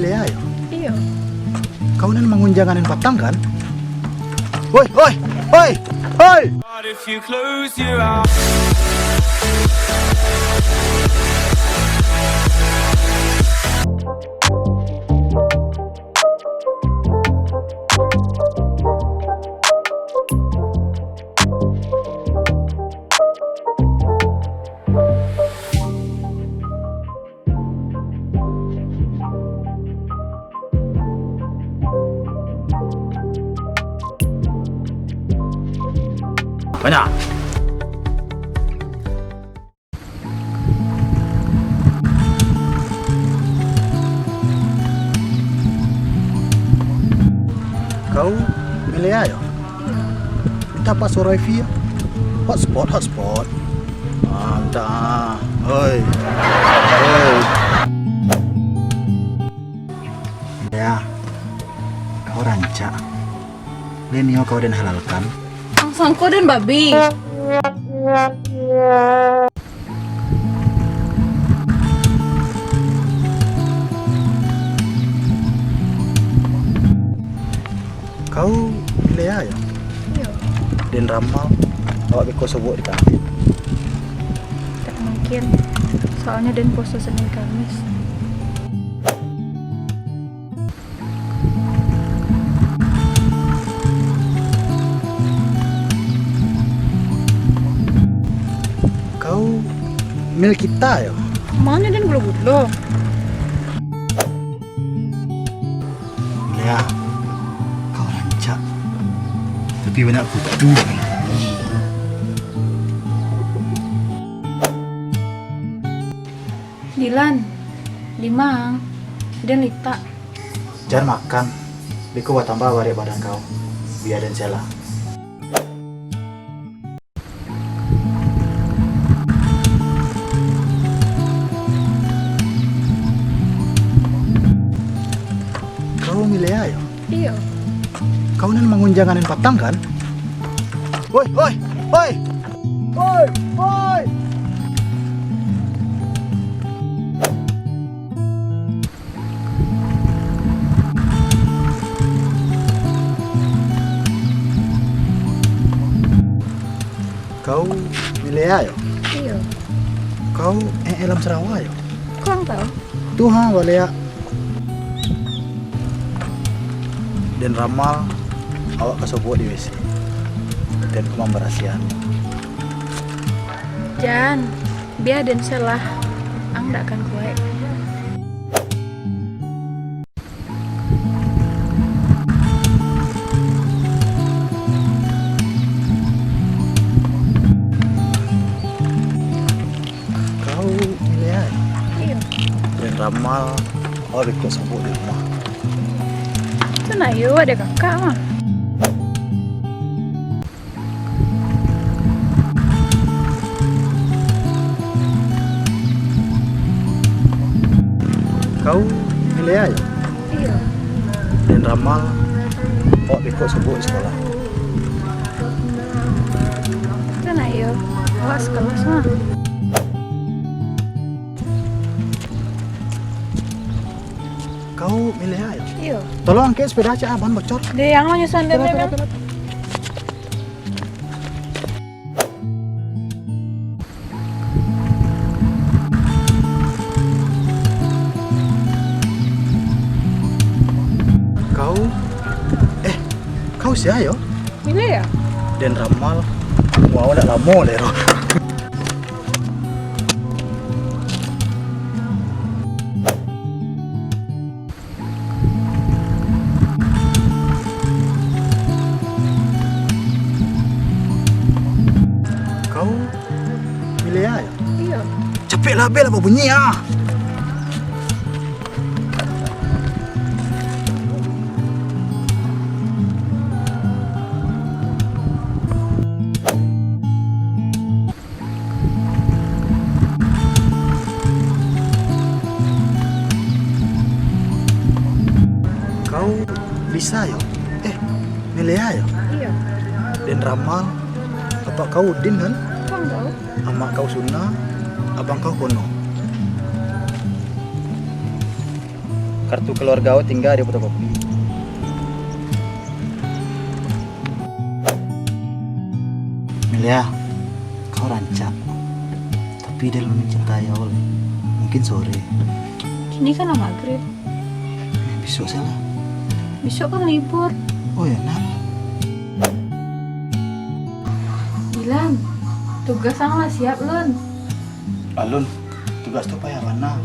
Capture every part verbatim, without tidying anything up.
Iyo, iyo. Iyo. Kau nan mangunjang angin patang, kan? Woi, woi, woi, woi! But if you close your eyes. Banyak. Kau milih ayo? Iyo. Minta password wifi yo. Hotspot, hotspot. Mantap. Oi. Oi. Ya. Kau rancak. Lai nio kau den halalkan. Ang sangko den babi. Kau milih ayo? Iyo. Den ramal, awak beko sobok di kantin. Tak mungkin, soalnyo den puaso Senin Kamis. Kau milih kita yo? Mano den gulo-gulo? Ya, kau rancak. Tapi banyak kutu. Dilan, Limang, den litak. Jan makan, beko batambah barek badan kau. Bia den sela. Kau milih ayo? Iyo. Kau nan mangunjang angin patang, kan? Woi, woi, woi! Woi, woi! Kau milih ayo? Iyo. Kau eh, eh, lam sarawa yo? Kau ang tahu? Tu ha, baliak. Den ramal, awak ka sobok di W C. Den ka mambarasiahan. Jan, bia den selah, ang dak akan kuaik. Kau milih ai. Iyo. Den ramal, awak beko sobok di rumah. Tu nah, iyo, awak dek kakak mah. Kau milih ai? Iyo. Den ramal, awak beko sobok di sekolah. Tu nah, iyo. Awak sekelas mah. Kau milih ai? Iyo. Tolong angkek sepeda cak, ah, ban bocor. Deh, ang manyusun den. Pila, pila, pila. Kau, eh, kau sia yo? Milih yo? Den ramal, wah, ndak lamo lai ro. Kau milih ai? Iyo. Capek lah, bel lah babunyi ah. Kau bisa yo? Eh, milih yo? Iyo. Den ramal, apak kau Udin kan? Kau tahu? Amak kau Suna, abang kau Kono. Kartu keluarga au tingga di fotokopi. Milia, kau rancak. Tapi dia belum mencintai au lai. Mungkin sore. Kini kan lah maghrib. Eh, besok saja lah. Besok kan libur. Oh ya, nak. Dilan, tugas ang lah siap, Lun. Alun, tugas tu payah bana.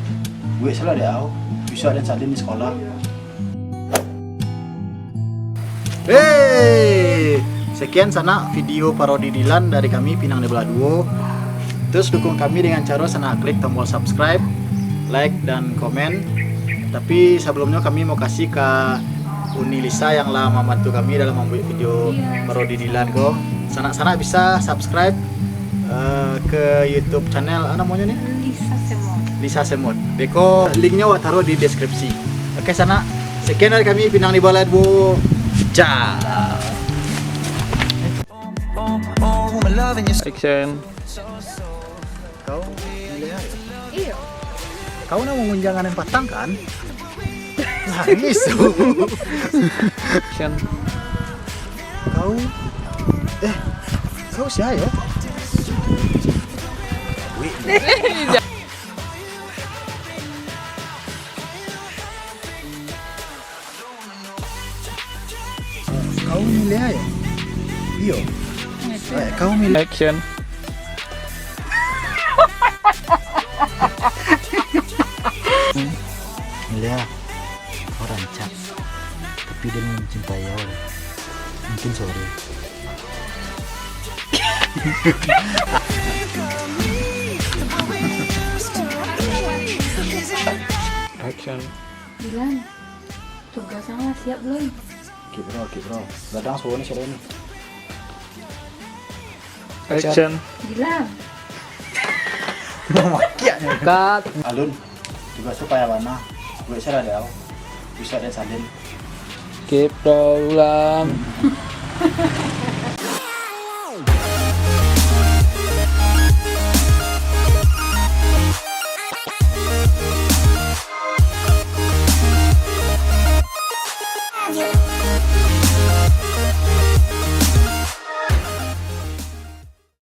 Buek salah dek au. Bisuak den salin di sekolah. Hei, sekian sanak video parodi Dilan dari kami, Pinang di Balah Duo. Terus dukung kami dengan caro sanak klik tombol subscribe, like, dan komen. Tapi sebelumnya kami mau kasih ke Uni Lisa yang lah membantu kami dalam membuat video parodi Dilan ko. Sanak-sanak bisa subscribe eh, ke YouTube channel, apa namanya ni? Lisa Semut. Lisa Semut. Beko linknya wak taruh di deskripsi. Oke, sanak. Sekian dari kami, Pinang di Balah Duo. Ja. Action. Kau Milia? Iyo. Kau nak mengunjang anak patang kan? Nangis. Action. Kau, eh, kau sia yo? Wih. Kau Milia yo? Iyo. Eh, kau Milia. Action. Milia, kau rancak. Tapi dia belum mencintai au. Mungkin sore. Action. Dilan, tugas ang lah siap belum? Oke, bro, oke, bro. Gadang suara ni, siapa ni? Action. Dilan. Cut. Alun, tugas tu payah bana. Buek salah dek au. Bisuak den salin. Oke, bro, ulang.